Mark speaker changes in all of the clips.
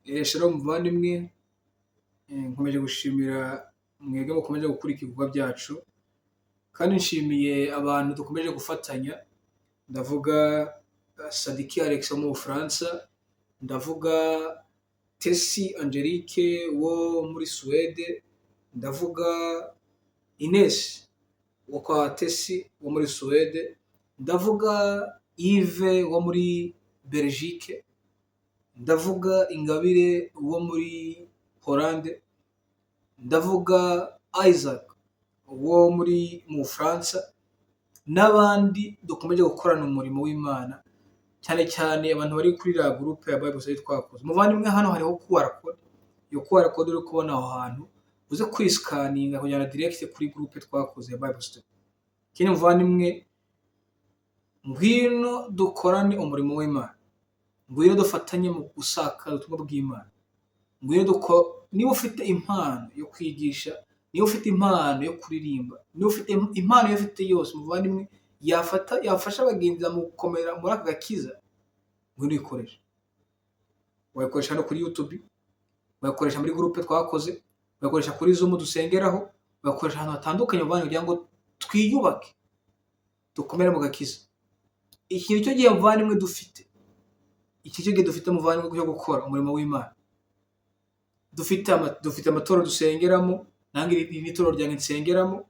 Speaker 1: Shalom muvandimwe, nkomeje gushimira mwebwe mukomeje gukurikira ibikorwa byacu, kandi nshimiye abantu dukomeje gufatanya. Ndavuga Sadiki Alex wo mu Bufaransa, ndavuga Tesi Angelique wo muri Suwede, ndavuga Ines wo kwa Tesi wo muri Suwede, ndavuga Yves wo muri Belgique, ndavuga Ingabire wo muri Hollande, ndavuga Isaac wo mu Bufaransa, n'abandi dukomeje gukorana umurimo w'Imana, cyane cyane abantu bari kuri la groupe ya Bible Study twakoze. Muvandimwe, hano hariho QR code, iyo QR code uri kubona aho hantu, uze kuyisikaninga kugira direct kuri groupe twakoze ya Bible Study. Ikindi muvandimwe, ngwino dukorane umurimo w'Imana, ngwino dufatanye mu gusakaza ubutumwa bw'Imana, ngwino duko niba ufite impano yo kwigisha, niba ufite impano yo kuririmba, niba ufite impano iyo ufite yose muvandimwe, yafata yafasha bagenzi mu gukomera muri aka gakiza, ngwino uyikoreshe. Wayikoresha no kuri YouTube, wayikoresha muri groupe twakoze, wayikoresha kuri Zoom dusengeraho, wayikoresha ahantu hatandukanye muvandimwe, kugira ngo twiyubake, dukomere mu gakiza. Iki nicyo gihe muvandimwe dufite, iki nicyo gihe dufite muvandimwe cyo gukora umurimo w'Imana. Dufite amatorero dusengeramo, nange iri ni itorero ryanjye nsengeramo,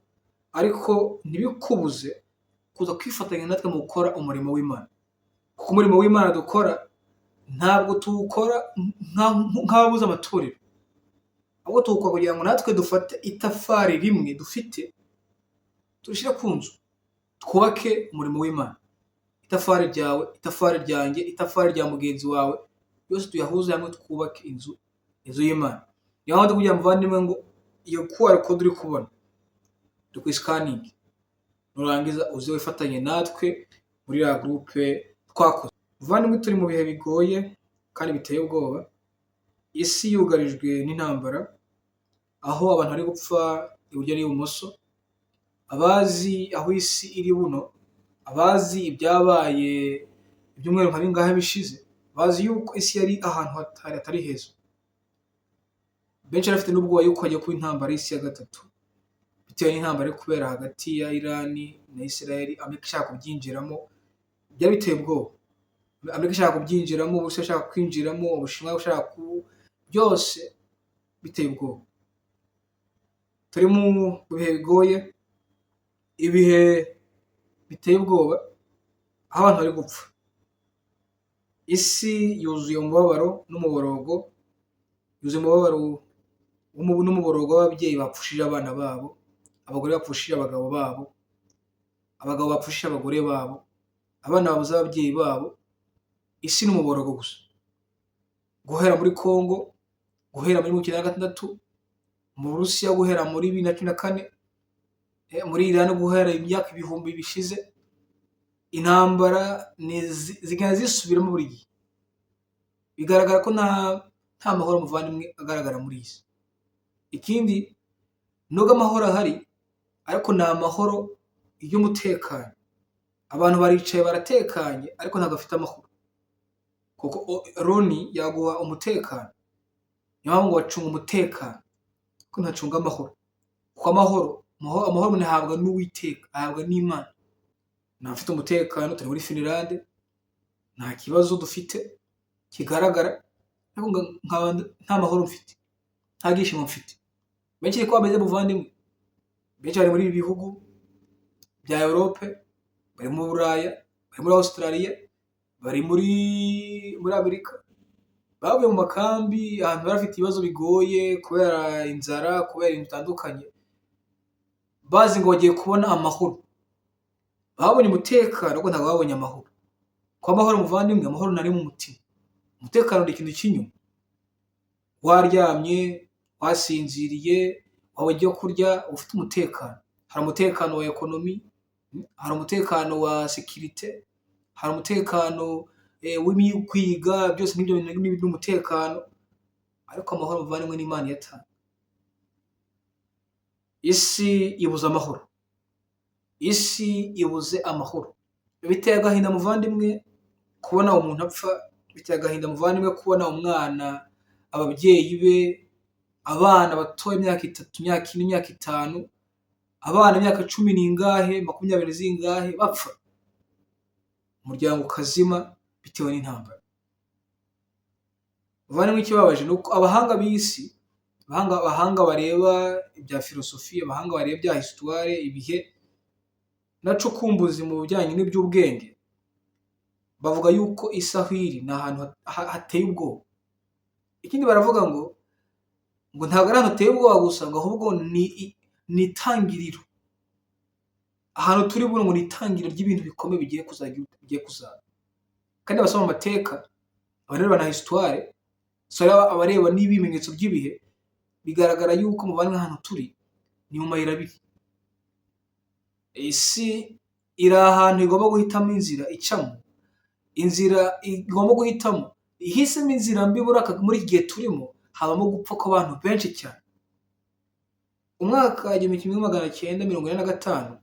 Speaker 1: ariko ntibikubuze kuza kwifatanya natwe mu gukora umurimo w'Imana. Kuko umurimo w'Imana dukora ntabwo tuwukora nk'ababuze amatorero, ahubwo tuwukora kugira ngo natwe dufate itafari rimwe dufite turishyire ku nzu, twubake umurimo w'Imana. Itafari ryawe, itafari ryanjye, itafari rya mugenzi wawe, yose tuyahuze hamwe twubake inzu, inzu y'Imana. Niyo mpamvu kugira muvandimwe ngo iyo QR code uri kubona dukwisikaninge, nurangiza uze wifatanye natwe muri ya groupe twakoze. Muvandimwe, turi mu bihe bigoye kandi biteye ubwoba, isi yugarijwe n'intambara, aho abantu bari gupfa iburyo n'ibumoso. Abazi aho isi iri buno, abazi ibyabaye ibyumweru nka bingahe bishize, bazi yuko isi yari ahantu hatari heza. Benshi bafite n'ubwoba yuko hagiye kuba intambara y'isi ya gatatu, bitewe n'intambara iri kubera hagati ya Irani na Israel, Amerika ishaka kubyinjiramo, byari biteye ubwoba. Amerika ishaka kubyinjiramo, Uburusiya bushaka kwinjiramo, Ubushinwa bushaka ku byose biteye ubwoba. Turi mu bihe bigoye, ibihe biteye ubwoba, aho abantu bari gupfa. Isi yuzuye umubabaro n'umuborogo, yuzuye umubabaro n'umuborogo w'ababyeyi bapfushije abana babo, abagore bapfushije abagabo babo, abagabo bapfushije abagore babo, abana babuze ababyeyi babo. Isi ni umuborogo gusa. Guhera muri Congo, guhera muri 1996, mu Burusiya guhera muri 2014, muri Iran guhera imyaka ibihumbi bishize, intambara zigenda zisubiramo buri gihe. Bigaragara ko nta mahoro muvandimwe agaragara muri iyi si. Ikindi, nubwo amahoro ahari, ariko ni amahoro y'umutekano. Abantu baricaye baratekanye, ariko ntabwo bafite amahoro. Kuko Loni yaguha umutekano, niyo mpamvu ngo bacunga umutekano, ariko ntibacunga amahoro. Kuko amahoro umuntu ahabwa n'Uwiteka, ahabwa n'Imana. Nta mfite umutekano, turi muri Finland, nta kibazo dufite kigaragara, ariko nkaba nta mahoro mfite, nta byishimo mfite. Benshi niko bameze muvandimwe, benshi bari muri ibi bihugu bya Europe, bari mu Buraya, bari muri Australia, bari muri Amerika, bavuye mu makambi ahantu bari bafite ibibazo bigoye kubera inzara, kubera ibintu bitandukanye, bazi ngo bagiye kubona amahoro. Babonye umutekano ariko ntabwo babonye amahoro. Kuko amahoro muvandimwe, amahoro nari mu mutima. Umutekano ni ikintu cy'inyuma. Waryamye, wasinziriye, wabonye ibyo kurya, ufite umutekano. Hari umutekano wa economy, hari umutekano wa sécurité, hari umutekano kwiga, byose nk'ibyo bintu ni umutekano, ariko amahoro muvandimwe ni Imana iyatanga. Isi ibuze amahoro. Isi ibuze amahoro. Biteye agahinda muvandimwe kubona umuntu apfa, biteye agahinda muvandimwe kubona umwana ababyeyi be, abana bato imyaka 3, imyaka 4, imyaka 5, abana imyaka 10 n'ingahe, 20 zingahe bapfa, umuryango ukazima bitewe n'intambara. Muvandimwe, ikibabaje ni uko abahanga b'isi, abahanga bareba ibya filosofi, abahanga bareba ibya histoire, ibihe nacukumbuzi mu bijyanye n'iby'ubwenge, bavuga yuko isi aho iri ni ahantu hateye ubwoba. Ikindi baravuga ngo ntabwo ari ahantu hateye ubwoba gusa, ngo ahubwo ni itangiriro. Ahantu turi buno ngo ni itangiriro ry'ibintu bikomeye bigiye kuzaba. Kandi abasoma amateka, abareba na histoire, abareba n'ibimenyetso by'ibihe, bigaragara yuko muvandimwe ahantu turi ni mu mayira abiri. Isi iri ahantu igomba guhitamo inzira icamo, inzira igomba guhitamo, ihisemo inzira mbi muri iki gihe turimo, habamo gupfa kw'abantu benshi cyane. Umwaka 1945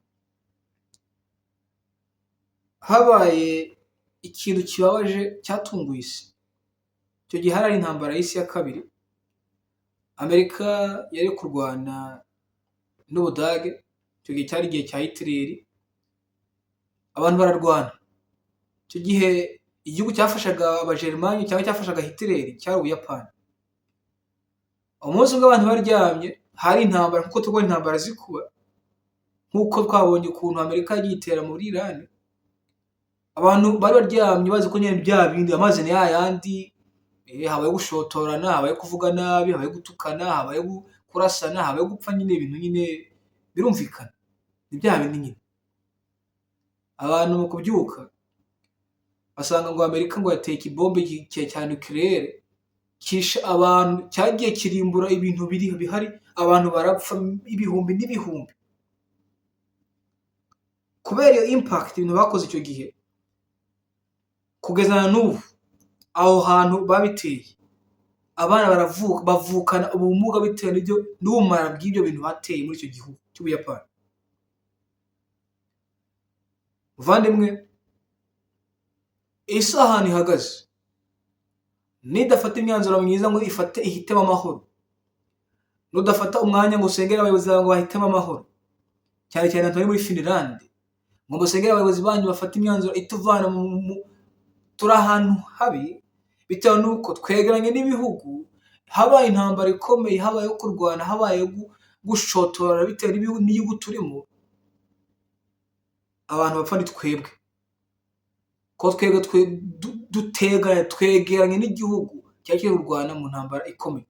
Speaker 1: habaye ikintu kibabaje cyatunguye isi. Icyo gihe hari intambara y'isi ya kabiri, Amerika yari kurwana n'Ubudage, icyo gihe cyari igihe cya Hitler, abantu bararwana. Icyo gihe igihugu cyafashaga Abajerumani cyangwa cyafashaga Hitler cyari Ubuyapani. Umunsi umwe abantu baryamye, hari intambara, kuko tubona intambara zikuba, nk'uko twabonye ukuntu Amerika yagiye itera muri Iran. Abantu bari baryamye bazi ko nyine bya bindi amazi ni yayandi, habaye gushotorana, habaye kuvuga nabi, habaye gutukana, habaye kurasana, habaye gupfa nyine ibintu nyine birumvikana, ni bya bindi nyine. Abantu mu kubyuka basanga ngo Amerika ngo yateye ikibombe cya nucléaire kishe abantu, cyagiye kirimbura ibintu biri bihari, abantu barapfa ibihumbi n'ibihumbi. Kubera iyo impact ibintu bakoze icyo gihe, kugeza na n'ubu aho hantu babiteye, abana baravuka bavukana ubumuga bitewe n'ibyo n'ubumara bw'ibyo bintu bateye muri icyo gihugu cy'Ubuyapani. Muvandimwe, isi ahantu ihagaze nidafata imyanzuro myiza ngo ifate ihitemo amahoro, nudafata umwanya ngo usengere abayobozi bawe ngo bahitemo amahoro, cyane cyane abantu bari muri Finland, ngo musengere abayobozi banyu bafate imyanzuro ituvana turi ahantu habi bitewe n'uko twegeranye n'ibihugu, habaye intambara ikomeye, habayeho kurwana, habaye gushotorana bitewe n'igihugu turimo, abantu bapfa ni twebwe. Ko twebwe twegeranye n'igihugu cyari kiri kurwana mu ntambara ikomeye.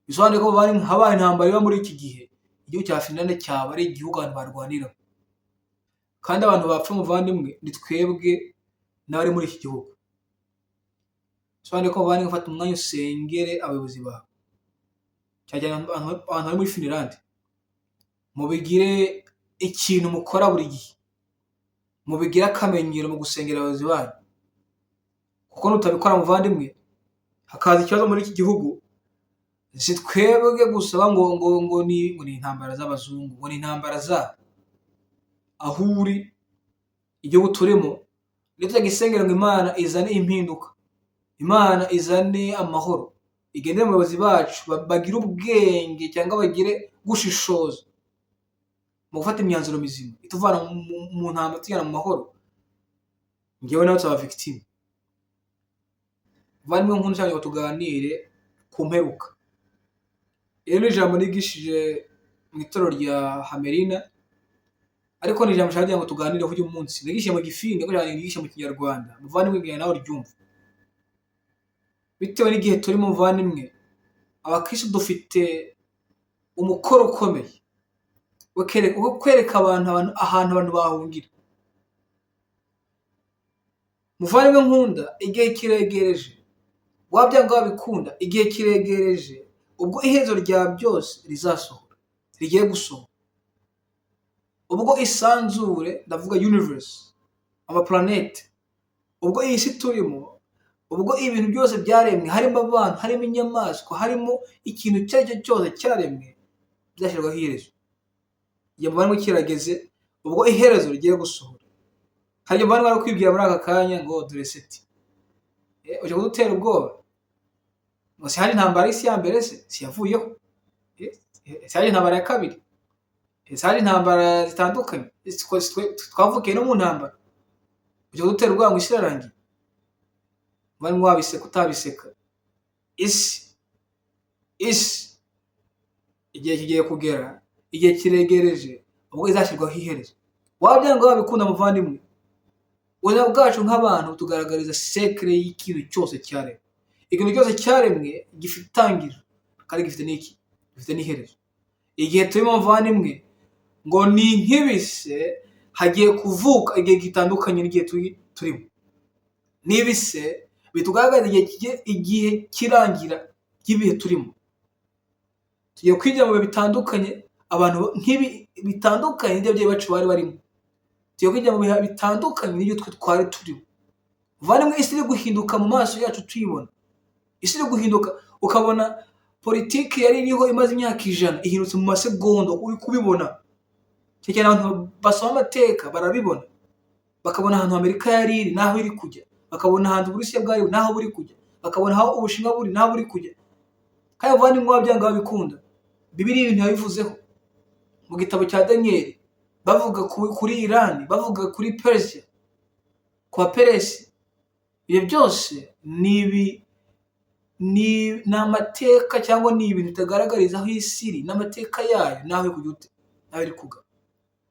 Speaker 1: Bisobanuye ko habaye intambara iba muri iki gihe, igihugu cya Finland cyaba ari igihugu abantu barwaniramo. Kandi abantu bapfa muvandimwe ni twebwe n'abari muri iki gihugu. Bisobanuye ko muvandimwe fata umwanya usengere abayobozi bawe, cyane cyane abantu bari muri Finland, mubigire ikintu mukora buri gihe, mubigire akamenyero mu gusengera abayobozi banyu. Kuko nutabikora muvandimwe, hakaza ikibazo muri iki gihugu, si twebwe gusa ngo ngo ngo ni ngo ni intambara z'abazungu, ngo ni intambara zabo. Aho uri, igihugu turimo, nitutagisengera ngo Imana izane impinduka, Imana izane amahoro, igendere mu bayobozi bacu, bagire ubwenge cyangwa bagire gushishoza mu gufata imyanzuro mizima ituvana mu ntambara tujyana mu mahoro, njyewe nawe tuzaba victime. Muvandimwe nkunda cyane ngo tuganire ku mperuka. Iri ni ijambo nigishije mu itorero rya Hamerina, ariko ni ijambo nshaka kugira ngo tuganireho uyu munsi. Nigishije mu Gifini, ariko nigishe mu Kinyarwanda. Muvandimwe bwira nawe uryumve. Bitewe n'igihe turimo muvandimwe, abakristo dufite umukoro ukomeye wo kwereka abantu ahantu abantu bahungira. Muvandimwe nkunda, igihe kiregereje, wabyanga wabikunda, igihe kiregereje ubwo iherezo rya byose rizasohora, rigiye gusohora. Ubwo isanzure, ndavuga universe, amaplanete, ubwo iyi si turimo, ubwo ibintu byose byaremwe, harimo abantu, harimo inyamaswa, harimo ikintu icyo ari cyo cyose cyaremwe, bizashyirwaho iherezo. Igihe muvandimwe kirageze, ubwo iherezo rigiye gusohora. Hari igihe muvandimwe ari kwibwira muri aka kanya ngo dore seti, uje kudutera ubwoba. Ngo si hari intambara y'isi ya mbere se si yavuyeho? Si hari intambara ya kabiri? Si hari intambara zitandukanye? Twavukiye no mu ntambara. Ujya gutera ubwoba ngo isi irarangiye? Muvandimwe, wabiseka utabiseka, isi igihe kigiye kugera, igihe kiregereje ubwo izashyirwaho iherezo. Wabyanga wabikunda muvandimwe, ubuzima bwacu nk'abantu butugaragariza secret y'ikintu cyose cyaremwe. Ikintu cyose cyaremwe gifite itangiriro kandi gifite n'iki? Gifite n'iherezo. Igihe turimo muvandimwe ngo ni nk'ibise, hagiye kuvuka igihe gitandukanye n'igihe turimo. N'ibise bitugaragariza igihe kirangira ry'ibihe turimo. Tugiye kwigira mu bihe bitandukanye, abantu nk'ibi bitandukanye n'ibyo ababyeyi bacu bari barimo. Tugiye kwigira mu bihe bitandukanye n'ibyo twe twari turimo. Muvandimwe, isi iri guhinduka mu maso yacu tuyibona. Isi iri guhinduka, ukabona politiki yari iriho imaze imyaka 100 ihindutse mu masegonda, uri kubibona. Cyane cyane abantu basoma amateka barabibona, bakabona ahantu Amerika yari iri n'aho iri kujya, bakabona ahantu Uburusiya bwari buri n'aho buri kujya, bakabona aho Ubushinwa buri n'aho buri kujya. Kandi muvandimwe, wabyanga wabikunda, Bibiliya ibintu yabivuzeho mu gitabo cya Daniyeli, bavuga kuri Irani, bavuga kuri Persia, ku Baperesi. Ibyo byose ni amateka cyangwa ni ibintu bitagaragariza aho isi iri n'amateka yayo n'aho iri kujya ute, n'aho iri kugana.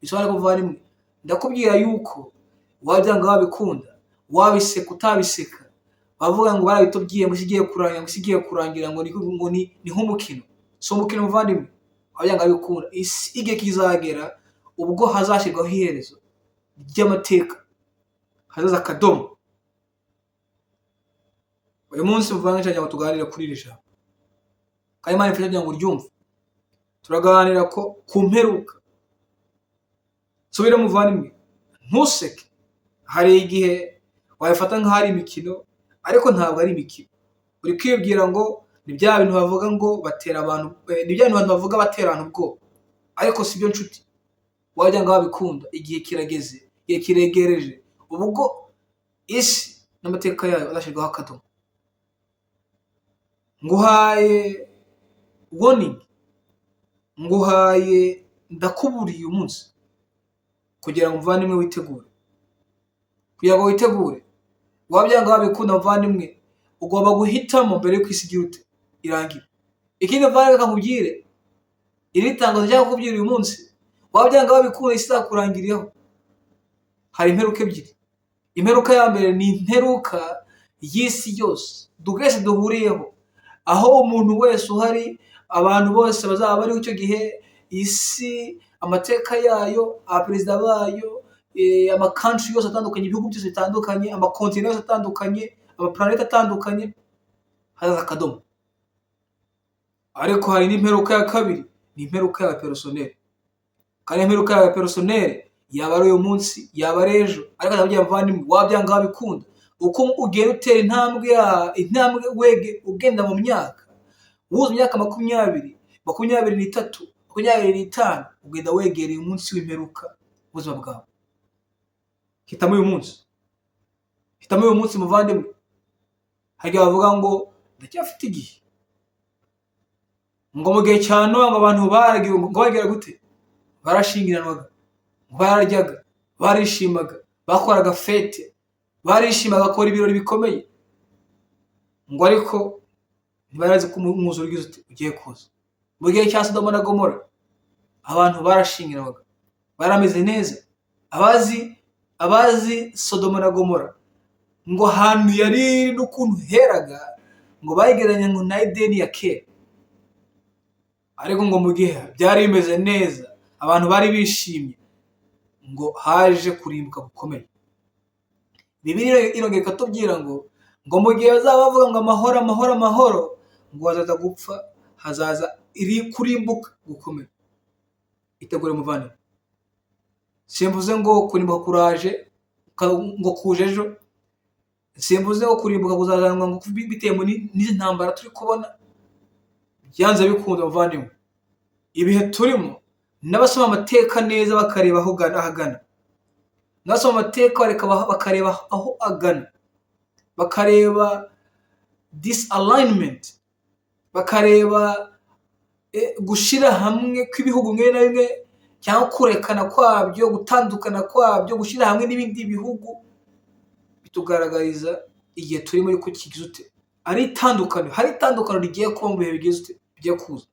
Speaker 1: Bisobanura ko muvandimwe, ndakubwira yuko wabyanga wabikunda, wabiseka utabiseka, bavuga ngo barabitubwiye ngo isi igiye kurangira, ngo isi igiye kurangira, ngo ni nk'umukino. Si umukino muvandimwe, wabyanga wabikunda, isi igihe kizagera ubwo hazashyirwaho iherezo ry'amateka, hazaza akadomo. Uyu munsi muvandimwe nshaka ngo tuganire kuri iri jambo, kandi Imana imfashe kugira ngo uryumve. Turaganira ko ku mperuka. Subira muvandimwe, ntuseke. Hari igihe wabifata nk'aho ari imikino, ariko ntabwo ari imikino. Uri kwibwira ngo ni bya bintu bavuga ngo batera abantu, ni bya bintu abantu bavuga batera abantu ubwoba, ariko si byo nshuti. Wagira ngo wabikunda, igihe kirageze, igihe kiregereje ubwo isi n'amateka yayo azashyirwaho akadomo. Nguhaye warning, nguhaye, ndakuburiye uyu munsi kugira ngo muvandimwe witegure, kugira ngo witegure. Wabyanga wabikunda muvandimwe, ugomba guhitamo mbere y'uko isi igira ute? Irangira. Ikindi muvandimwe, reka nkubwire iri tangazo nshaka kukubwira uyu munsi: wabyanga wabikunda, isi izakurangiriyeho. Hari imperuka ebyiri. Imperuka ya mbere ni imperuka y'isi yose twese duhuriyeho, aho umuntu wese uhari, abantu bose bazaba bariho icyo gihe, isi, amateka yayo, abaperezida bayo, amacountry yose atandukanye, ibihugu byose bitandukanye, amakontinent yose atandukanye, amaplanète atandukanye, hazaza akadomo. Ariko hari n'imperuka ya kabiri, ni imperuka ya personnel. Kandi imperuka ya personnel yaba ari uyu munsi, yaba ari ejo, ariko ndababwira muvandimwe, wabyanga wabikunda, uko ugenda utera intambwe ya intambwe wege ugenda mu myaka, wuzuye imyaka 20, 23, 25, ugenda wegereye umunsi w'imperuka w'ubuzima bwawe. Hitamo uyu munsi, hitamo uyu munsi muvandimwe. Hari igihe bavuga ngo ndacyafite igihe, ngo mu gihe cya Nowa ngo abantu baragiwe, ngo bagira gute? Barashyingiranwaga, ngo bararyaga, barishimaga, bakoraga fête, barishimaga, bakora ibirori bikomeye, ngo ariko ntibari ko umwuzure ugize ute? Ugiye kuza. Mu gihe cya Sodoma na Gomora abantu barashyingiranwaga, barameze neza. Abazi Sodoma na Gomora, ngo ahantu yari iri n'ukuntu heraga, ngo bayigereranya ngo na Edeni ya kera. Ariko ngo mu gihe byari bimeze neza, abantu bari bishimye, ngo haje kurimbuka gukomeye. Bibiliya irongera ikatubwira ngo mu gihe bazaba bavuga ngo amahoro, amahoro, amahoro, ngo hazaza gupfa, hazaza iri kurimbuka gukomeye. Itegure muvandimwe. Simvuze ngo kurimbuka kuraje, ngo kuje ejo. Simvuze ngo kurimbuka kuzazanwa ngo bitewe n'izi ntambara turi kubona. Byanze bikunda muvandimwe, ibihe turimo, n'abasoma amateka neza bakareba aho ahagana, n'abasoma amateka bakareba aho agana, bakareba disalignment. Bakareba gushyira hamwe kw'ibihugu bimwe na bimwe, cyangwa kurekana kwabyo, gutandukana kwabyo, gushyira hamwe n'ibindi bihugu, bitugaragariza igihe turimo yuko kigize ute ari itandukaniro. Hari itandukaniro rigiye kuba mu bihe bigize ute bigiye kuza.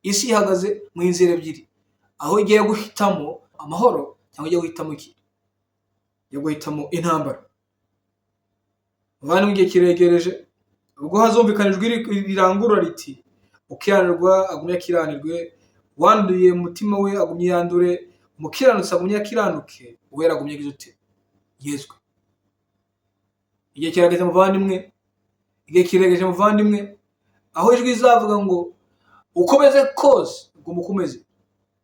Speaker 1: Isi ihagaze mu nzira ebyiri, aho igiye guhitamo amahoro cyangwa igiye guhitamo iki? Igiye guhitamo intambara. Muvandimwe, igihe kiregereje ubwo hazumvikana ijwi rirangurura riti: ukiranirwa agumye akiranirwe, uwanduye mu mutima we agumye yandure, umukiranutsi agumye akiranuke, uwera agumye agize ute yezwe. Igihe kirageze muvandimwe, igihe kiregereje muvandimwe, aho ijwi rizavuga ngo ukomeze kose guma ukomeze,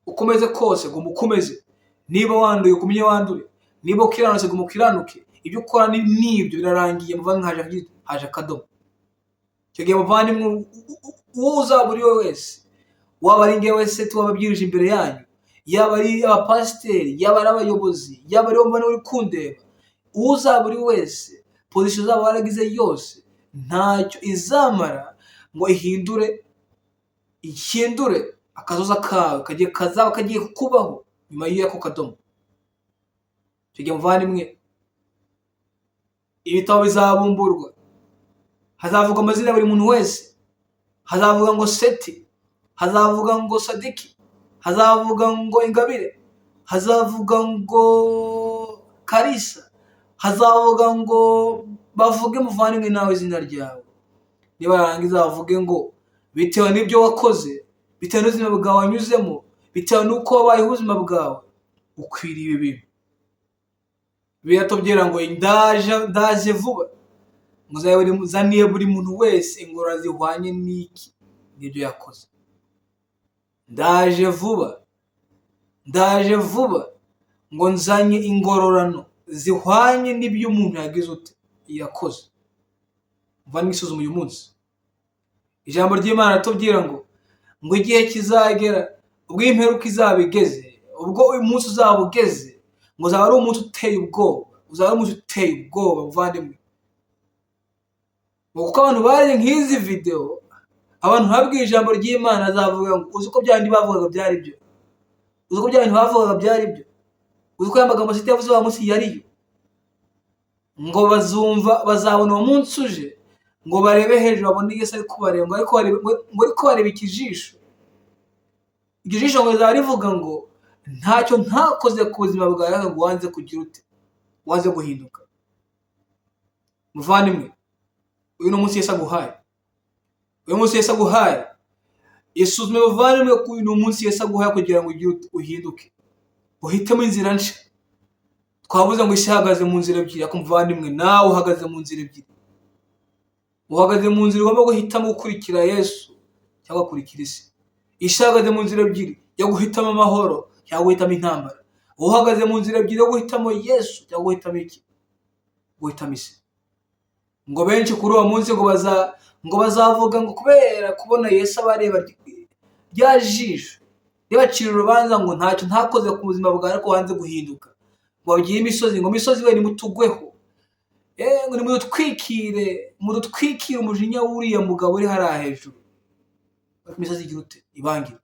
Speaker 1: ukomeze kose guma ukomeze, niba wanduye ugumye wandure, niba ukiranutse guma ukiranuke, ibyo ukora n'ibyo birarangiye muvandimwe, haje akadomo. Icyo gihe muvandimwe, uwo uzaba uri we wese, waba ari njyewe se tuba ababwirije imbere yanyu, yaba ari abapasiteri, yaba ari abayobozi, yaba ari wowe uri kundeba, uwo uzaba uri wese, position uzaba waragize yose, ntacyo izamara ngo ihindure akazoza kawe kazaba kagiye kubaho nyuma y'ako kadomo. Icyo gihe muvandimwe, ibitabo bizabumburwa, hazavuga amazina ya buri muntu wese, hazavuga ngo Seti, hazavuga ngo Sadiki, hazavuga ngo Ingabire, hazavuga ngo Karisa, hazavuga ngo bavuge muvandimwe nawe izina ryawe. Nibarangiza bavuge ngo bitewe n'ibyo wakoze, bitewe n'ubuzima bwawe wanyuzemo, bitewe n'uko wabayeho ubuzima bwawe, ukwiriye ibi bintu. Biratubwira ngo ndaje vuba, muzaniye buri muntu wese ingororano zihwanye n'iki n'ibyo yakoze. Ndaje vuba, ndaje vuba, ngo nzanye ingororano zihwanye n'ibyo umuntu yagize ute yakoze. Muvandimwe, isuzume uyu munsi. Ijambo ry'Imana ritubwira ngo igihe kizagera ubwo imperuka izaba igeze, ubwo uyu munsi uzaba ugeze, ngo uzaba ari umunsi uteye ubwoba, uzaba ari umunsi uteye ubwoba muvandimwe. Ngo kuko abantu baje nk'izi video, abantu babwiye ijambo ry'Imana azavuga ngo uzi ko bya bindi bavugaga byari byo, uzi ko bya bintu bavugaga byari byo, uzi ko ya magambo Seti yavuze wa munsi yariyo. Ngo bazumva, bazabona uwo munsi uje, ngo barebe hejuru babone Yesu ari kubareba, ngo ari kubareba ikijisho. Iryo jisho ngo rizaba rivuga ngo ntacyo ntakoze ku buzima bwawe, ngo wanze kugira ute, wanze guhinduka. Muvandimwe, uyu ni umunsi Yesu aguhaye, uyu munsi Yesu aguhaye. Isuzume muvandimwe, ko uyu ni umunsi Yesu aguhaye kugira ngo ugire ute, uhinduke, uhitemo inzira nshya. Twavuze ngo isi ihagaze mu nzira ebyiri, ariko muvandimwe nawe uhagaze mu nzira ebyiri. Uhagaze mu nzira ugomba guhitamo gukurikira Yesu cyangwa gukurikira isi. Isi ihagaze mu nzira ebyiri yo guhitamo amahoro cyangwa guhitamo intambara. Uhagaze mu nzira ebyiri yo guhitamo Yesu cyangwa guhitamo iki? Guhitamo isi. Ngo benshi kuri uwo munsi ngo bazavuga ngo kubera kubona Yesu abareba rya jisho ribacira urubanza ngo ntacyo ntakoze ku buzima bwawe ariko wanze guhinduka. Ngo babwire imisozi ngo imisozi we nimutugweho, ngo nimudutwikire, mudutwikire umujinya w'uriya mugabo uri hariya hejuru. Imisozi igira ute ibangire.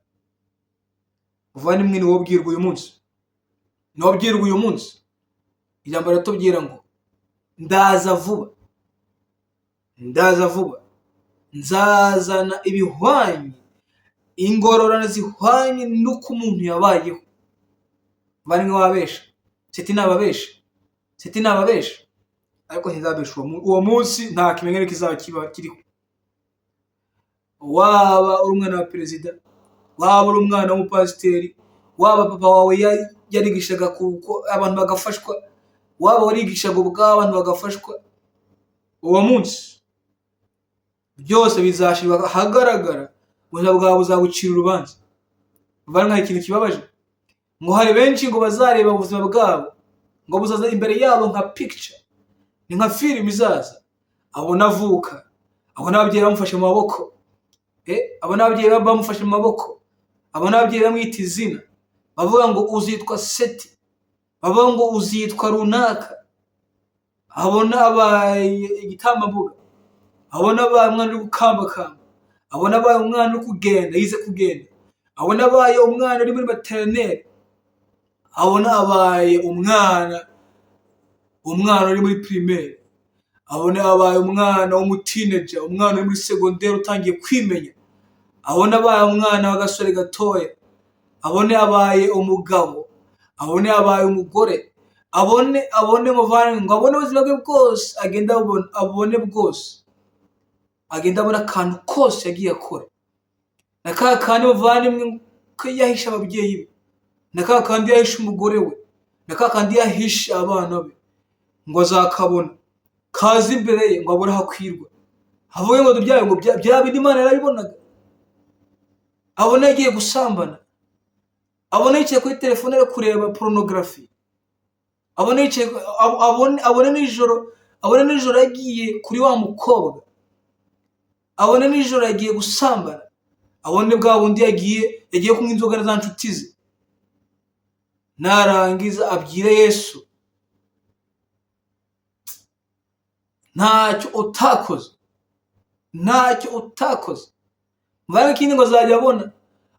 Speaker 1: Muvandimwe, ni wowe ubwirwa uyu munsi, ni wowe ubwirwa uyu munsi. Ijambo riratubwira ngo ndaza vuba, ndaza vuba, nzazana ibihwanye, ingororano zihwanye n'uko umuntu yabayeho. Muvandimwe, wabesha Seti nababesha, Seti nababesha, ariko ntizabesha uwo munsi. Nta kimenyane kizaba kiba kiriho. Waba uri umwana wa perezida, waba uri umwana w'umupasiteri, waba papa wawe yarigishaga kuko abantu bagafashwa, waba warigishaga ubwawe abantu bagafashwa, uwo munsi byose bizashyirwa ahagaragara, ubuzima bwawe buzagucira urubanza. Muvandimwe, hari ikintu kibabaje, ngo hari benshi ngo bazareba ubuzima bwabo, ngo buzaza imbere yabo nka picture, ni nka filime izaza. Abona avuka, abona ababyeyi bamufashe mu maboko, abona ababyeyi bamufashe mu maboko, abona ababyeyi bamwita izina, bavuga ngo uzitwa Seti, bavuga ngo uzitwa runaka. Abona abaye igitambambuga, abona abaye umwana uri gukambakamba, Abone abaye umwana uri kugenda, yize kugenda. Abone abaye umwana uri muri maternelle. Abone abaye umwana uri muri primaire. Abone abaye umwana w'umuteenager, umwana uri muri secondaire utangiye kwimenya. Abone abaye umwana w'agasore gatoya. Abone abaye umugabo. Abone abaye umugore. Abone muvandimwe, ngo abone ubuzima bwe bwose, agende abone bwose. Agende abona akantu kose yagiye akora. Na ka kandi muvandimwe ko yahishe ababyeyi be. Na ka kandi yahishe umugore we. Na ka kandi yahishe abana be. Ngo azakabona. Kaza imbere ye ngo abure aho akwirwa. Avuge ngo bya ngo bya bindi Imana yarabibonaga. Abone yagiye gusambana. Abone yicaye kuri telefone ari kureba pornography. Abone yicaye, abone nijoro yagiye kuri wa mukobwa. Abone nijoro yagiye gusambana. Abone bwa bundi yagiye kunywa inzoga na za nshuti ze. Narangiza abwire Yesu. Ntacyo utakoze. Ntacyo utakoze. Muvandimwe, ikindi ngo azajya abona.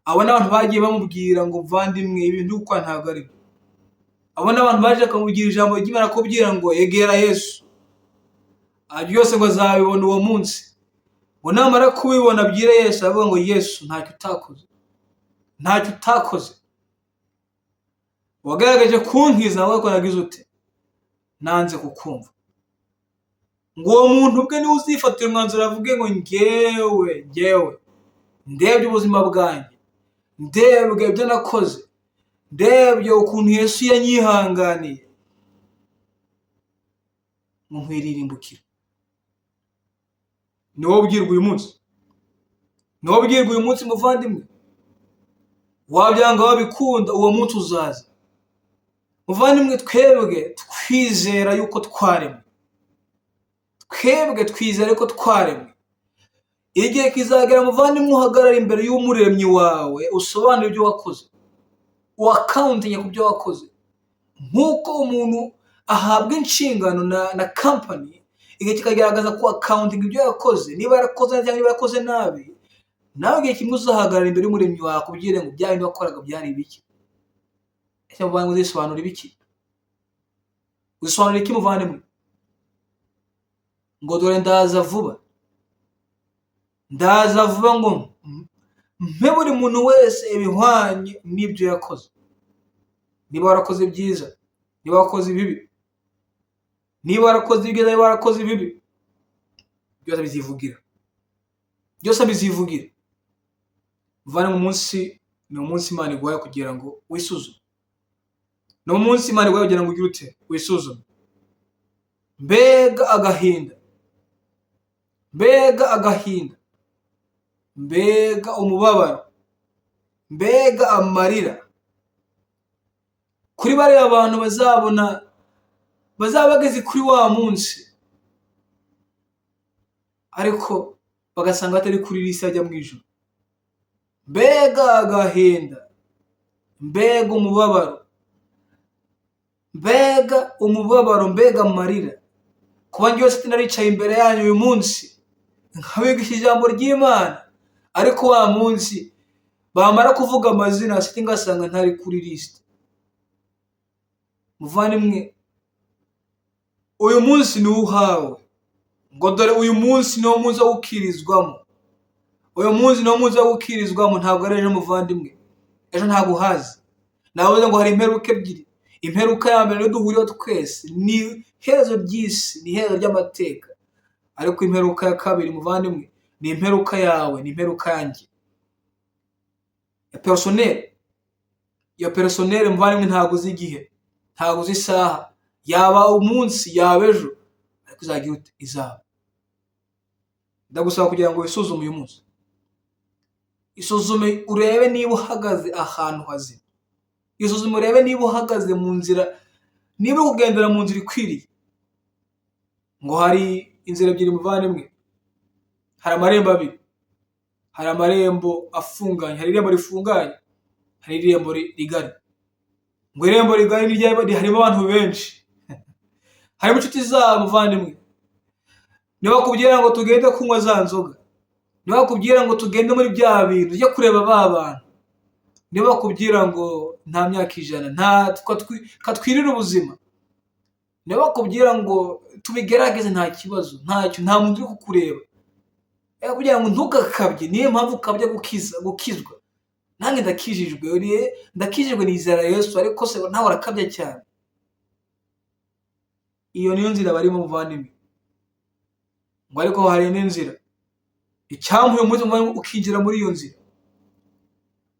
Speaker 1: Abona abantu bagiye bamubwira ngo muvandimwe ibintu ukora ntabwo ari byo. Abona abantu baje bakamubwira ijambo ry'Imana kubwira ngo egera Yesu. Byose ngo azabibona uwo munsi. Ngo namara kubibona abwire Yesu, avuga ngo Yesu ntacyo utakoze. Ntacyo utakoze. Wagaragaje kunkiza nawe ko nagize ute? Nanze kukumva. Ngo uwo muntu ubwe niwe uzifatira umwanzuro avuge ngo ngewe ndebye ubuzima bwanjye, ndebye ibyo nakoze, ndebye ukuntu Yesu yanyihanganiye, ngo nkwiririmbukira. Ni wowe ubwirwa uyu munsi. Ni wowe ubwirwa uyu munsi muvandimwe. Wabyanga wabikunda, uwo munsi uzaza. Muvandimwe, twebwe twizera yuko twaremwe. Twebwe twizera yuko twaremwe. Igihe kizagera muvandimwe uhagarara imbere y'umuremyi wawe, usobanure ibyo wakoze, uwakawuntinge ku byo wakoze. Nk'uko umuntu ahabwa inshingano na kampani, igihe kikagaragaza ko akawuntinga ibyo yakoze, niba yarakoze neza cyangwa niba yarakoze nabi, nawe igihe kimwe uzahagarara imbere y'umuremyi wawe akubwire ngo bya bindi wakoraga byari ibiki. Ese muvandimwe uzisobanura ibiki? Uzisobanura iki muvandimwe? Ngo dore ndaza vuba. Ndaza vuba ngo mpe buri muntu wese ibihwanye n'ibyo yakoze. Niba warakoze ibyiza, niba warakoze ibibi, niba warakoze ibyiza, niba warakoze ibibi, byose bizivugira. Byose bizivugira. Muvane mu munsi, ni umunsi Imana iguhaye kugira ngo wisuzume. Ni umunsi Imana iguhaye kugira ngo ugire ute? Wisuzume. Mbega agahinda. Mbega agahinda. Mbega umubabaro. Mbega amarira. Kuri bariya bantu bazaba bageze kuri wa munsi, ariko bagasanga batari kuri lisi ajya mu ijuru. Mbega agahinda. Mbega umubabaro. Mbega umubabaro, mbega amarira. Kuba njyewe se naricaye imbere yanyu uyu munsi nkabigisha ijambo ry'Imana, ariko wa munsi bamara kuvuga amazina siti ngasanga ntari kuri list. Muvandimwe, uyu munsi ni uhawe. Ngo dore uyu munsi ni wo munsi wo gukirizwamo. Uyu munsi ni wo munsi wo gukirizwamo, ntabwo ari ejo muvandimwe. Ejo ntabwo uhazi. Navuze ngo hari imperuka ebyiri. Imperuka ya mbere niyo duhuriyeho twese, ni iherezo ry'isi, ni iherezo ry'amateka. Ariko imperuka ya kabiri muvandimwe, ni imperuka yawe, ni imperuka yanjye. Ya personnel. Ya personnel muvandimwe, ntabwo uzi igihe, ntabwo uzi isaha, yaba umunsi, yaba ejo, ariko izagira ute? Izaba. Ndagusaba kugira ngo wisuzume uyu munsi. Isuzume urebe niba uhagaze ahantu hazima. Isuzume urebe niba uhagaze mu nzira, niba uri kugendera mu nzira ikwiriye. Ngo hari inzira ebyiri muvandimwe, hari amarembo abiri, hari amarembo afunganye, hari irembo rifunganye, hari irembo rigari. Ngo irembo rigari harimo abantu benshi, harimo inshuti zabo muvandimwe. Niba bakubwira ngo tugende kunywa za nzoga, Niba bakubwira ngo tugende muri bya bintu, tujye kureba ba bantu, niba bakubwira ngo nta myaka 100, nta katwirire ubuzima, niba bakubwira ngo tubigerageze nta kibazo, ntacyo, nta muntu uri kukureba, kugira ngo ntugakabye. Niyo mpamvu ukabya gukizwa. Nanjye ndakijijwe, nizera Yesu, ariko se nawe urakabya cyane. Iyo niyo nzira barimo, muvandimwe. Ngo ariko hari n'inzira. Icyampa uyu munsi ukinjira muri iyo nzira,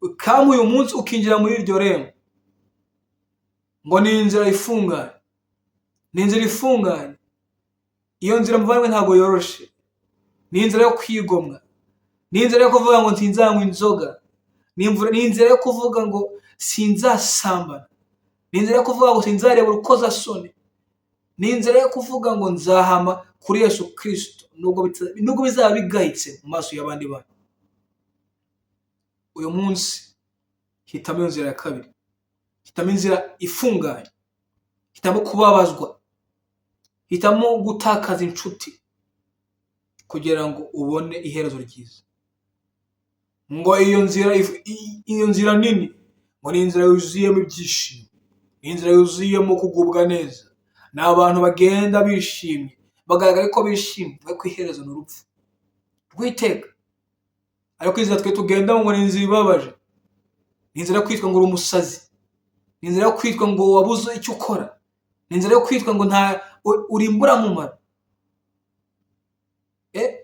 Speaker 1: icyampa uyu munsi ukinjira muri iryo rembo. Ngo ni inzira ifunganye, ni inzira ifunganye. Iyo nzira, muvandimwe, ntabwo yoroshe. Ni inzira yo kwigomwa, ni inzira yo kuvuga ngo nsinzanywa inzoga, ni inzira yo kuvuga ngo sinzasambana, ni inzira yo kuvuga ngo sinzareba urukozasoni, ni inzira yo kuvuga ngo nzahama kuri Yesu Kirisito nubwo bizaba bigayitse mu maso y'abandi bantu. Uyu munsi hitamo iyo nzira ya kabiri, hitamo inzira ifunganye, hitamo kubabazwa, hitamo gutakaza inshuti kugira ngo ubone iherezo ryiza. Ngo iyo nzira, iyo nzira nini, ngo ni inzira yuzuyemo ibyishimo, ni inzira yuzuyemo kugubwa neza. Ni abantu bagenda bishimye, bagaragara ko bishimye, ariko iherezo ni urupfu rw'iteka. Ariko inzira twe tugenda ngo ni inzira ibabaje, ni inzira yo kwitwa ngo uri umusazi, ni inzira yo kwitwa ngo wabuze icyo ukora, ni inzira yo kwitwa ngo nta uri imburamumaro,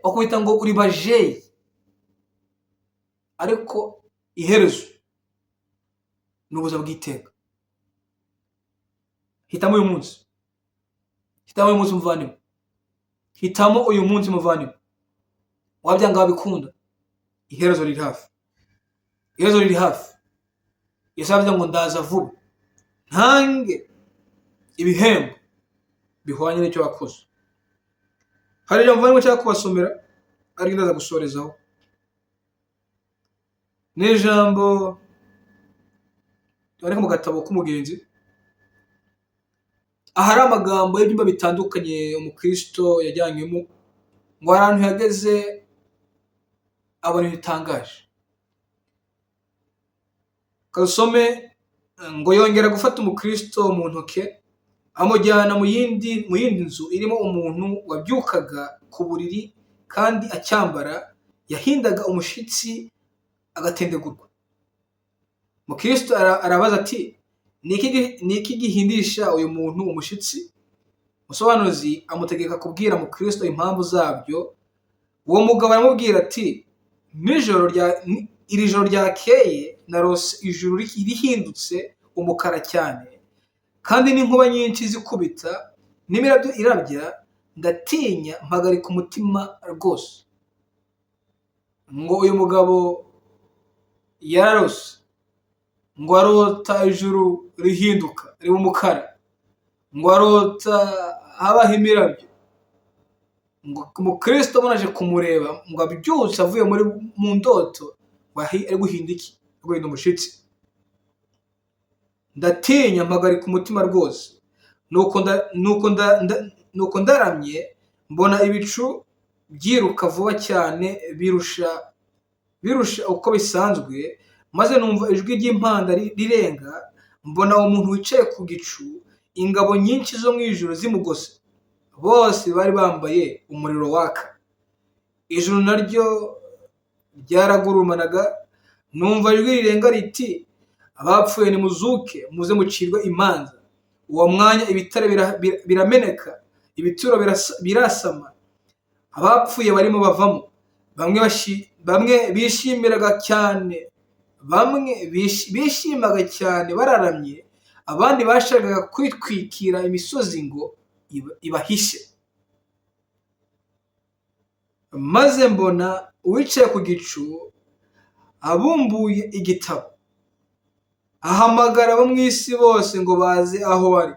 Speaker 1: bakwita ngo uri bajeyi. Ariko iherezo ni ubuzima bw'iteka. Hitamo uyu munsi, hitamo uyu munsi muvandimwe, hitamo uyu munsi muvandimwe. Wabyanga wabikunda, iherezo riri hafi, iherezo riri hafi. Yesu aravuze ngo ndaza vuba ntange ibihembo bihwanye n'icyo wakoze. Hari ijambo, muvandimwe, nshaka kubasomera, ariko ndaza gusorezaho. Ni ijambo riboneka mu gatabo k'umugenzi, ahari amagambo y'ibyumba bitandukanye umukristo yajyanywemo. Ngo hari ahantu yageze abona ibintu bitangaje. Kasome ngo yongera gufata umukristo mu ntoke, amujyana mu yindi nzu irimo umuntu wabyukaga ku buriri kandi acyambara, yahindaga umushitsi agatendegurwa. Mukristo arabaza ati: "Ni iki gihindisha uyu muntu umushitsi?" Umusobanuzi amutegeka kubwira mukristo impamvu zabyo. Uwo mugabo aramubwira ati: "Iri joro ryakeye narose ijuru rihindutse umukara cyane, kandi n'inkuba nyinshi zikubita, n'imirabyo irabya, ndatinya mpagarika umutima rwose." Ngo uyu mugabo yararose, ngo arota ijuru rihinduka riba umukara, ngo arota habaho imirabyo. Ngo umukristo aje kumureba, ngo abyutse avuye mu ndoto, ngo ari guhinda iki? Ari guhinda umushitsi. "Ndatinya mpagarika umutima rwose, nuko ndaramye mbona ibicu byiruka vuba cyane birusha uko bisanzwe, maze numva ijwi ry'impanda rirenga, mbona umuntu wicaye ku gicu, ingabo nyinshi zo mu ijuru zimugose, bose bari bambaye umuriro waka. Ijuru naryo ryaragurumanaga, numva ijwi rirenga riti: 'Abapfuye nimuzuke, muze mucirwe imanza.' Uwo mwanya ibitare birameneka, ibituro birasama, abapfuye barimo bavamo, bamwe bishimiraga cyane, bamwe bishimaga cyane bararamye, abandi bashakaga kwitwikira imisozi ngo ibahishe. Maze mbona uwicaye ku gicu abumbuye igitabo, ahamagara abo mu isi bose ngo baze aho ari.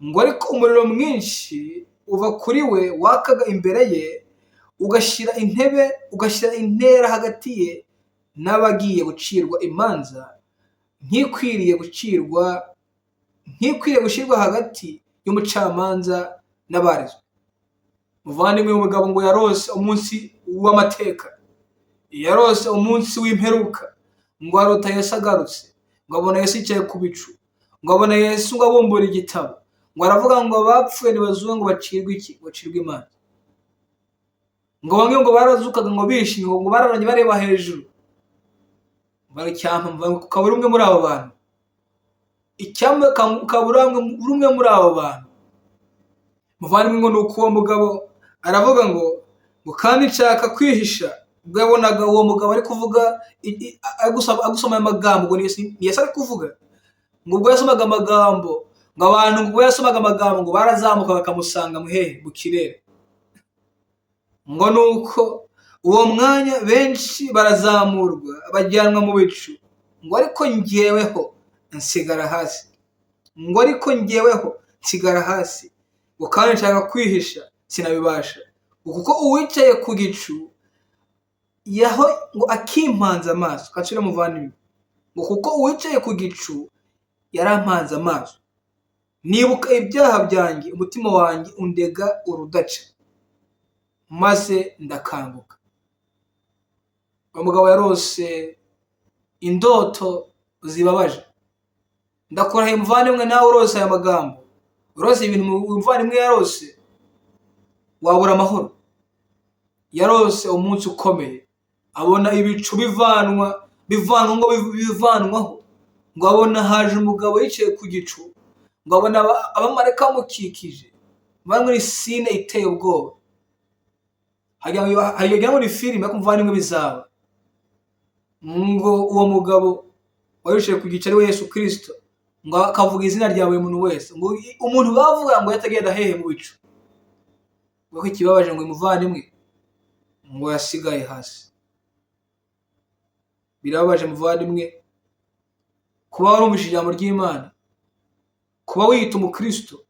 Speaker 1: Ngo ariko umuriro mwinshi uva kuri we wakaga imbere ye, ugashyira intebe, ugashyira intera hagati ye n'abagiye gucirwa imanza, nkikwiriye gushyirwa hagati y'umucamanza n'abarezwe." Muvandimwe, umugabo ngo yarose umunsi w'amateka. Yarose umunsi w'imperuka, ngo arota Yesu agarutse, ngo abona Yesu yicaye ku bicu, ngo abona Yesu ngo abumbura igitabo, ngo aravuga ngo abapfuye ntibazuke ngo bacirwe iki? Bacirwe imanza. Ngo bamwe ngo barazukaga ngo bishimye, ngo bararanye bareba hejuru. Icyampa ukaba uri umwe muri abo bantu. Icyampa ukaba uri umwe muri abo bantu. Muvandimwe, ngo ni uko uwo mugabo aravuga ngo kandi nshaka kwihisha. Ubwo yabonaga uwo mugabo ari kuvuga, agusoma aya magambo, ngo ni Yesu ari kuvuga. Ngo ubwo yasomaga amagambo, ngo abantu ubwo yasomaga amagambo ngo barazamuka bakamusanga muhehe mu kirere. Ngo nuko uwo mwanya benshi barazamurwa bajyanwa mu bicu, ngo ariko njyeweho nsigara hasi. Ngo ariko njyeweho nsigara hasi. Ngo kandi nshaka kwihisha sinabibasha, kuko uwicaye ku gicu yaho ngo akimpanze amaso. Kacira muvandimwe, ngo kuko uwicaye ku gicu yarampanze amaso, nibuka ibyaha byanjye, umutima wanjye undega urudaca, maze ndakanguka. Umugabo yarose indoto zibabaje. Ndakurahiye muvandimwe, nawe urose aya magambo, urose ibintu umuvandimwe yarose, wabura amahoro. Yarose umunsi ukomeye, abona ibicu bivanwa ngo bivanwaho, ngo abona haje umugabo yicaye ku gicu, ngo abona abamarayika bamukikije, bari muri sine iteye ubwoba. Hagira ngo ni filime, ariko muvandimwe bizaba. Ngo uwo mugabo wari wicaye ku gicu ari we Yesu Kristo, ngo akavuga izina rya buri muntu wese, ngo umuntu bavuga ngo yatagenda hehe mu bicu. Ngo ikibabaje ngo umuvandimwe ngo yasigaye hasi. Birababaje muvandimwe kuba warumvise ijambo ry'Imana, kuba wiyita umukristo,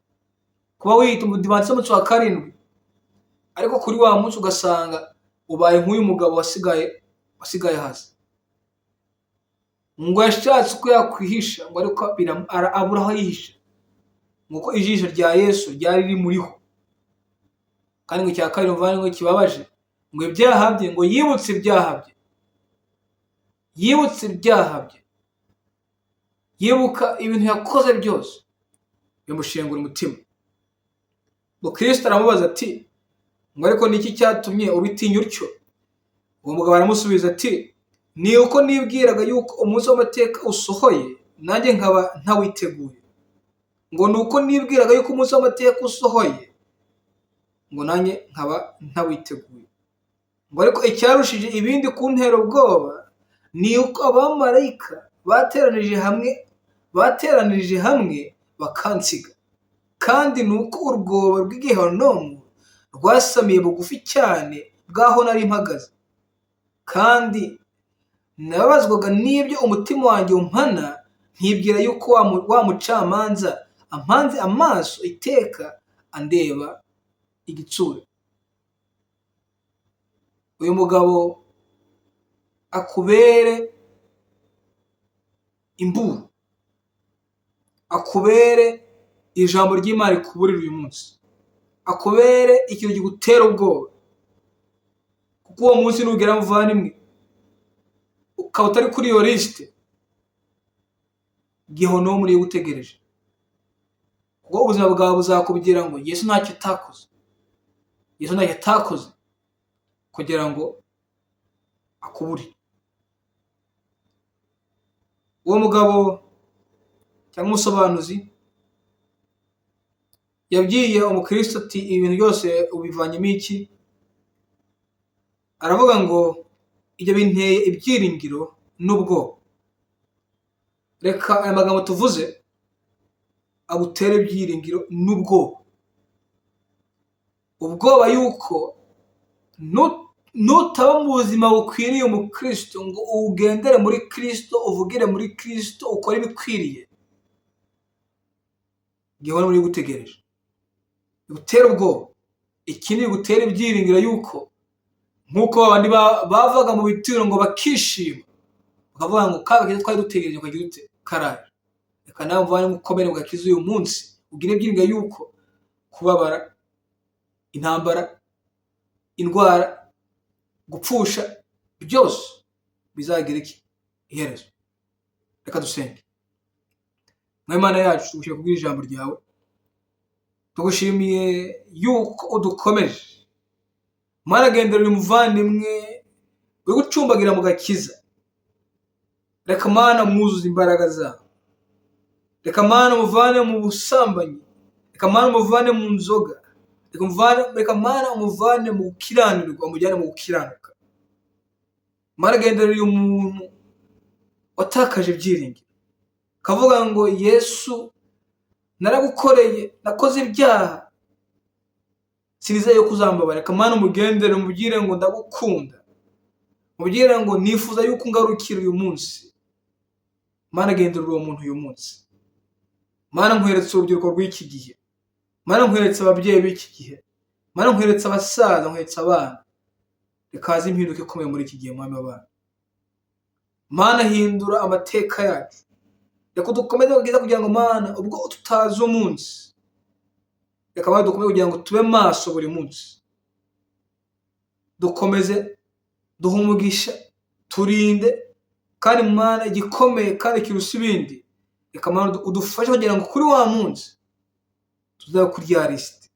Speaker 1: kuba wiyita umudivantisiti w'umunsi wa karindwi, ariko kuri wa munsi ugasanga ubaye nk'uyu mugabo wasigaye hasi. Ngo yashatse uko yakwihisha, ngo ariko abura aho yihisha, ngo ijisho rya Yesu ryari rimuriho. Kandi ngo icya kabiri muvandimwe kibabaje, ngo ibyaha bye, ngo yibutse ibyaha bye, yibutse ibyaha bye, yibuka ibintu yakoze byose, bimushengura umutima. Ngo Kristo aramubaza ati, ngo ariko niki cyatumye ubitinya utyo? Uwo mugabo aramusubiza ati, ni uko nibwiraga yuko umunsi w'amateka usohoye, nanjye nkaba ntawiteguye. Ngo ni uko nibwiraga yuko umunsi w'amateka usohoye, ngo nanjye nkaba ntawiteguye. Ngo ariko icyarushije ibindi kuntera ubwoba ni uko abamarayika bateranirije hamwe bakansiga, kandi ni uko urwobo rw'igihenomu rwasamiye bugufi cyane bw'aho nari mpagaze, kandi nababazwaga n'ibyo umutima wanjye umpana, nkibwira yuko wa mucamanza ampanze amaso iteka andeba igitsure. Uyu mugabo akubere imburu, akubere ijambo ry'Imana rikuburira uyu munsi, akubere ikintu kigutera ubwoba, kuko uwo munsi nugera muvandimwe ukaba utari kuri iyo lisite, gihonomu niyo igutegereje. Kuko ubuzima bwawe buzakubwira ngo Yesu ntacyo utakoze, Yesu ntacyo atakoze kugira ngo akubure. Uwo mugabo cyangwa umusobanuzi yabwiye umukristo ati ibintu byose ubivanyemo iki? Aravuga ngo ibyo binteye ibyiringiro n'ubwoba. Reka aya magambo tuvuze agutere ibyiringiro n'ubwoba. Ubwoba yuko nutaba mu buzima bukwiriye umukristo ngo ugendere muri Kristo, uvugire muri Kristo, ukore ibikwiriye, gihora muri gutegereje bigutera ubwoba. Ikindi bigutera ibyiringiro yuko nk'uko abandi bavaga mu bituro ngo bakishima, bakavuga ngo kaga keza twari dutegereje ukagira ute karaje. Reka nawe muvane ukomere mugakiza uyu munsi, ugire ibyiringiro yuko kubabara, intambara, indwara, Gupfusha byose bizagira iki? Iherezo. Reka dusenge. Mwami Imana yacu, tugushimiye kubwira ijambo ryawe, tugushimiye yuko udukomeje. Mana, gendera uyu muvandimwe uri gucumbagira mu gakiza. Reka Mana mwuzuze imbaraga zawe, reka Mana umuvane mu busambanyi, reka Mana umuvane mu nzoga, reka Mana umuvane mu gukiranirwa, umujyane mu gukiranuka. Mana, gendera uyu muntu watakaje ibyiringiro, kavuga ngo Yesu naragukoreye, nakoze ibyaha, sinizeye yuko uzambabara. Reka Mana umugendere, umubwire ngo ndagukunda, umubwire ngo nifuza yuko ungarukira uyu munsi. Mana, gendera uwo muntu uyu munsi. Mana, nkweretse urubyiruko rw'iki gihe. Mana, nkweretse ababyeyi b'iki gihe. Mana, nkweretse abasaza, nkweretse abana. Reka haze impinduka ikomeye muri iki gihe, Mwami w'abana. Mana, hindura amateka yacu. Reka dukomeze kubwiza kugira ngo Mana, ubwo tutazi umunsi, reka Mana dukomeze kugira ngo tube maso buri munsi. Dukomeze, duhe umugisha, turinde, kandi Mana igikomeye kandi kirusa ibindi, reka Mana udufashe kugira ngo kuri wa munsi tuzabe kuri ya lisite.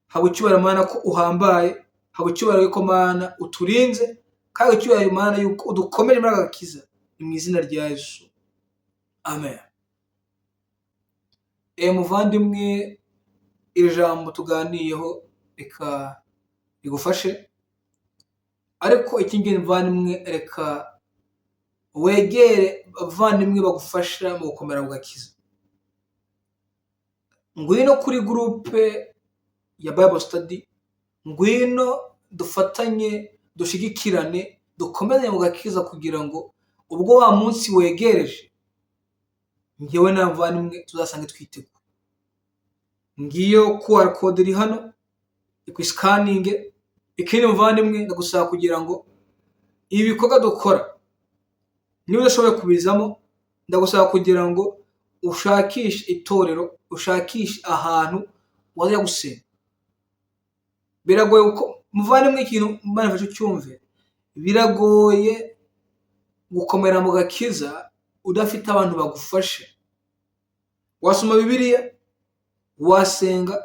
Speaker 1: Haba icyubahiro Mana ko uhambaye, haba icyubahiro ko Mana uturinze, kandi icyubahiro Mana yuko udukomeje muri aka gakiza. Ni mu izina rya Yesu, amen. Muvandimwe, iri jambo tuganiyeho reka rigufashe, ariko ikindi muvandimwe, reka wegere abavandimwe bagufasha mu gukomera mu gakiza. Ngwino kuri groupe ya Bible study, ngwino dufatanye, dushigikirane, dukomeze mu gakiza kugira ngo ubwo wa munsi wegereje, njyewe nawe muvandimwe tuzasange twiteguye. Ngiyo QR code iri hano, ikwisikaninge. Ikindi muvandimwe, ndagusaba kugira ngo ibi bikorwa dukora, niba udashoboye kubizamo, ndagusaba kugira ngo ushakishe itorero, ushakishe ahantu wajya gusenga. Biragoye kuko muvandimwe, ikintu Imana ifashe ucyumve, biragoye gukomera mu gakiza udafite abantu bagufasha. Wasoma Bibiliya, wasenga,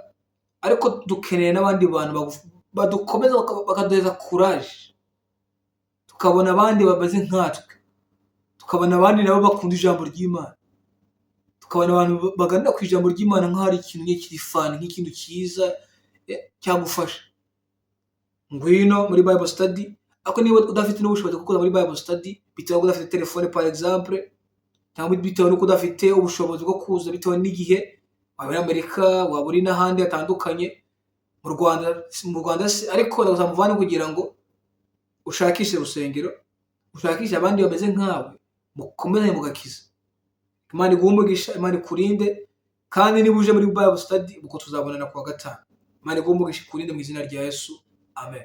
Speaker 1: ariko dukeneye n'abandi bantu badukomeza, bakaduhereza courage, tukabona abandi bameze nkatwe, tukabona abandi nabo bakunda ijambo ry'Imana, tukabona abantu baganira ku ijambo ry'Imana nk'aho ari ikintu kiri fun, nk'ikintu cyiza cyagufasha. Ngwino muri Bible study, ariko niba udafite n'ubushobozi bwo kuza muri Bible study, bitewe n'uko udafite telefone par exemple, cyangwa bitewe n'uko udafite ubushobozi bwo kuza bitewe n'igihe, waba uri Amerika, waba uri n'ahandi hatandukanye, mu Rwanda se, ariko ndagusaba muvane kugira ngo ushakishe urusengero, ushakishe abandi bameze nkawe, mukomezanye mu gakiza. Imana iguhe umugisha, Imana ikurinde, kandi niba uje muri Bible study, ubwo tuzabonana kuwa gatanu. Imana iguhe umugisha, ikurinde mu izina rya Yesu, amen.